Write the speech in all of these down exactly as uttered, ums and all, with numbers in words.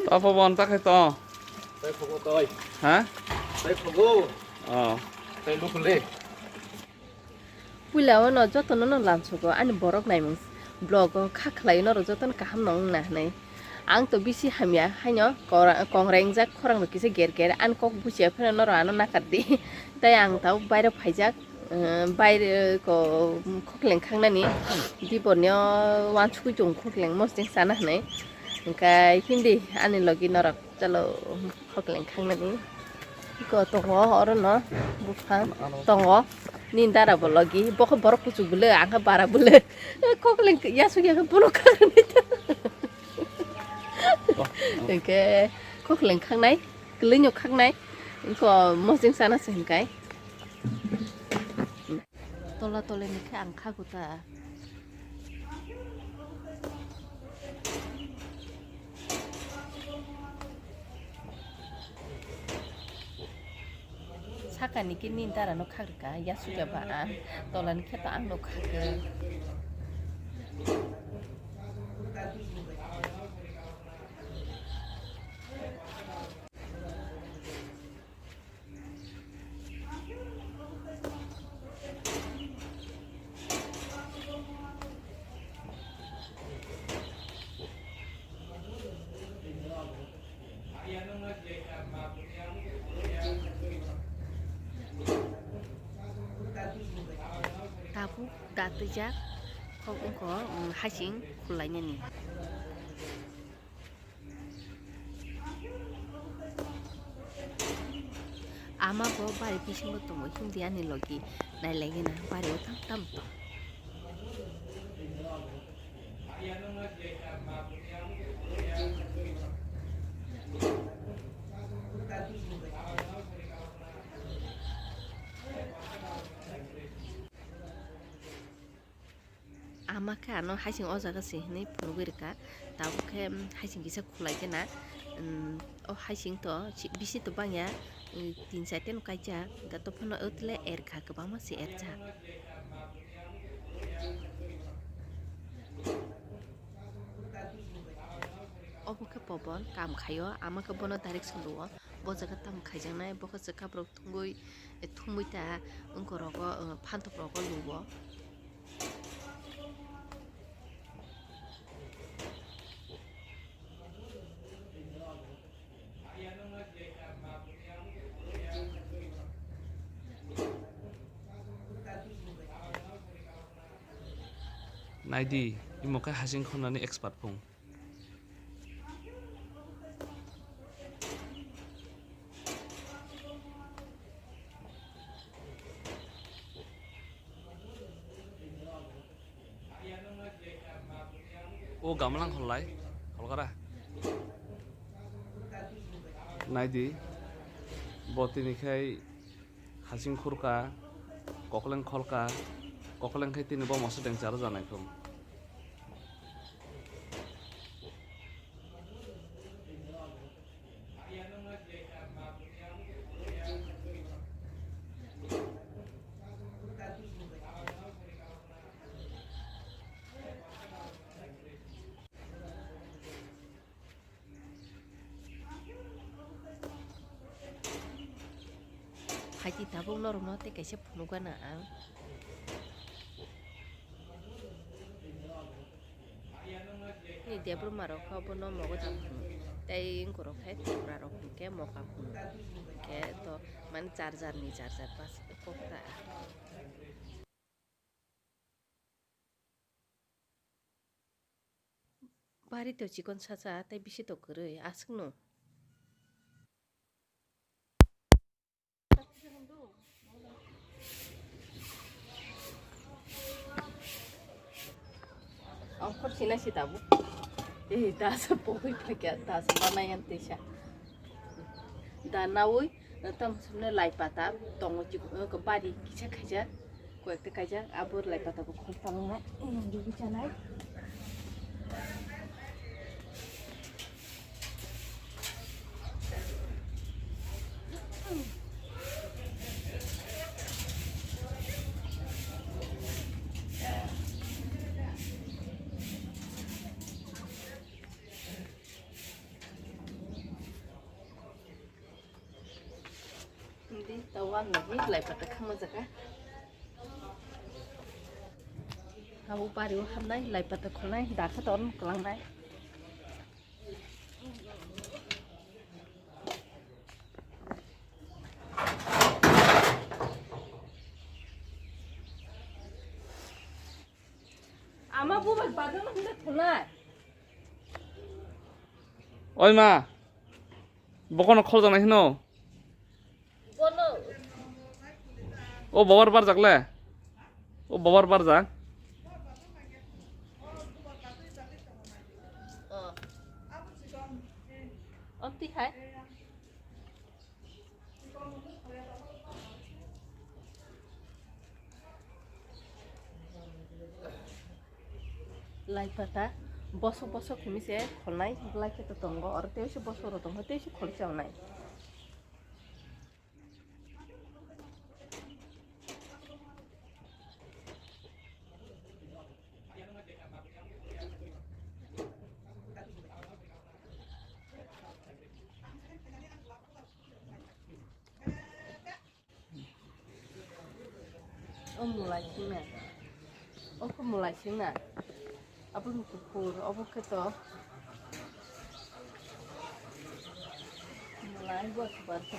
Apa bon ta khai to? Tei phogo toi. Ha? Tei phogo. Oh. Tei lukule. Puila o no joto no no lamsogo ani borok naimung vlog o kha khlai norok joto no kaham no wngna hinwi. Ang to bisi hamya haino kora-, kongrengjak khorang rok kisa ger ger ani kok buchiya phano norok ano nakar di. Tei ang tabuk bairok phaijak. Baire ko khokleng khangnani diborni o wansukui chong khokleng mosdeng sana hinwi. Hingkai hindi ani logi norok chalo khokleng khangnani. Iko tongo oro no buphang tongo. Nini dara bo logi bokhe borok kuchuk bwle ang khe bara bwle. Khokleng yasuk ya khe bono khangnani. Hingke khokleng khangnai kwlwino khangnai. Iko mosdeng sana se hingkai. Tola tole ni khe ang khago ta. Saka ni khe nini dara no khak rwkha, yasuk ya ba ang, tola ni khe to ang no khak. Tabuk datwijak kok wngkha, um, hasing khulainani. Ama bo bari bisingo tongo, hindi ani logi nailaigena bari o tang tamo tong. Ama khe ano hasing o jaga se hinwi phunugwi rwkha, tabuk khe, um, hasing kisa khulai khe na, um, o hasing to si-, bisi to bangya, um, tin char ta no kaijak, hwnkhe to phano o tole erkha, kwbangma se erjak. Obo khe Pobon kam khaio, ama khe bono direction rwo, bo jaga tamo khaijaknai, bo khe chwkaprok thungwi, thumwi ta wngkorogo, uh, phantokrok o luo. Naidi, imo khe hasing khornani expert phung. O gamlang kholai, kholkara. Naidi, bo tini khai hasing khurka, kokleng kholka, kokleng khai tini bo moso deng charo janai thung. Phaidi tabuk norokno tei kaisa phunukgana ang. Ni Debbarma rok khe bono mogo da phunu, tei wngkor rok khe Tripura rok hwnkhe moka phunu. Hwnkhe to mane jar jar ni jar jar bas kok ta. Bari to chikon sacha tei bisi to kwrwi, aswkno. Ongkhor sina si tabuk. Eh, dasa pogwi phakya, dasa banayan tisa. Da nawi, tam sumne lai pata, tongo chik, eh, bari kisa khaijak. Koyekta kaijak, abo lai pata bo khol tangna, eh, dubi chanai. Wan lagi lai pata khama jaga. Abo bari o hamnai lai pata khulnai dakha ton klangnai. Ama bubai badal hwnda thulai. Oi ma, bokono khorjaknai hino. Bono. O babar barjak le. O babar barjak. Oh. Omti hai. Lai pata bosok bosok himi se kholnai, lai khe to tongo, oro tei se bosok rok tongo, tei se kholi chawnai. O mulai singna. O khe mulai singna. Abo ni kuphur, obo khe to mulai bo bar khe.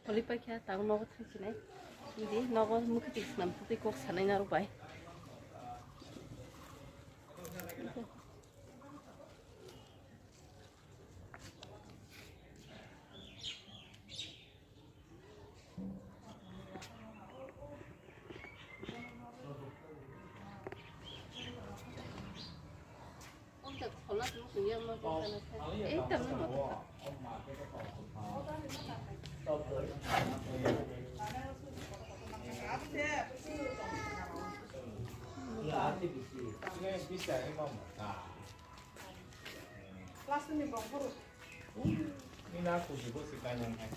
Holi paikha, tang nogo thangsinai. Hindi nogo mukhuti swnam tei kok sanai narok bai. Plastic ni bong phuru. Ni na kuji bo si kainang hai.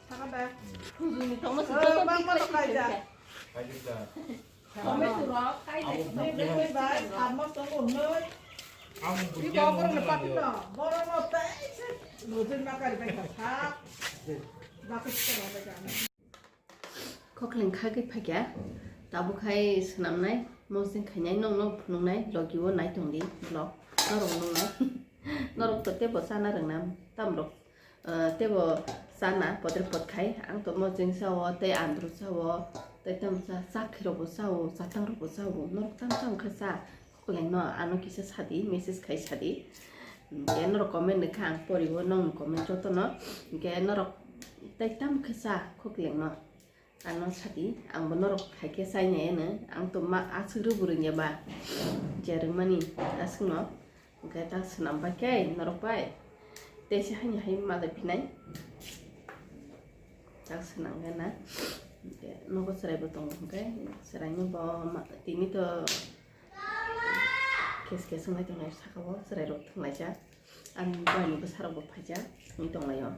Saka da. Kuji ni tongma si joto bang ma to kaija. Kaija. Tomato rok kaija. Abo ni bwkhe bai, sat mas tongo hwnwi. Ang ni bwkhe bong phuru no pati no. Boro no tai se. Rojin ma kari bai ka sa. Bakit ko bai ka. Khokleng khagwi phaikha, tabuk hai swnamnai, mosdeng khainai, nokno phunuknai, logi o nai tongdi vlog, norok nuknai. Norok to teibo chana rwngna, tamrok, eh, teibo chana podre pod khai, ang to mosdeng chao, tei andru chao, tei tamo cha, chakhi rokbo chao, chatang rokbo chao, norok tamo tamo khe cha. Khoklengno ano kisa sadi, message khai sadi. Hwnkhe norok comment rwkha ang poriwo nongni comment jotono. Hwnkhe norok tei tamo khe cha khoklengno. Ano sadi, angbo norok hai khe chainai ano. Ang to ma aswk rwbo rwngya ba. Je rwngmani aswkno. Hwnkhe ta swnam bai khe norok bai. Teisa haini hai malai phinai. Ta swnam gana. Hwnkhe nogo chwraibo tongo hwnkhe chwraino bo ma-, tini to Kes kes wngwi tongnai saka o chwrairok thwnglaijak. Ani bwsarokbo phaijak wngwi tonglaio.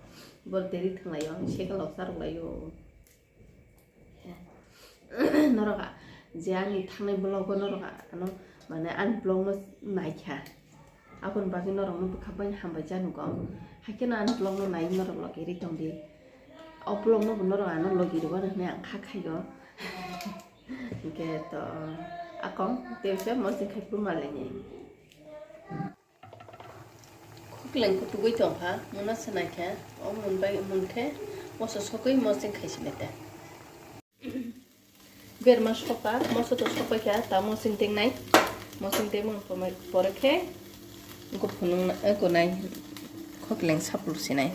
Bo deri thwnglaio, cycle rok charwk laio. Norok a, je ani thangnai vlog o norok a, ano, mane ani vlog no naikha. Aboni bagwi norok no bwkha bai hambai janugo. Haikhe no ani vlog no nai norok logi ri tongdi. O vlog no bo norok ano logi rwmani hwnwi ang kha khaio. Hwnkhe to akong tei se mosdeng khai phuru malainai. Khokleng kutugwi tongkha, muna se naikha, o munbai munkhe moso sogwi mosdeng khai sinai ta. Berma sokha, moso to sokpaikha, ta mosdeng tengnai, mosdeng tengmani pore khe. Eko phunuk na, eko nai khokleng sapul sinai.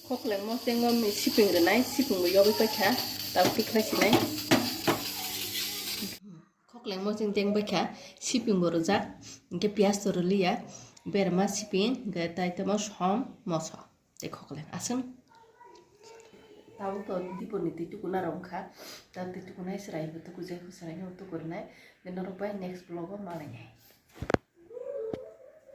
Khokleng mosdeng o mi siping rwnai, siping bo yogwi paikha, tabuk tikhlai sinai. Khokleng mosdeng teng baikha, siping bo rwjak, hwnkhe piyaj to rwliya, berma siping, hwnkhe tai tamo som, moso. Tei khokleng aswk. Tabuk to dipor ni twi tukuna rok wngkha. Ta twi tukuna hai chwrai bo tukujak, chwrai no tukurunai. Norok bai next vlog o malainai.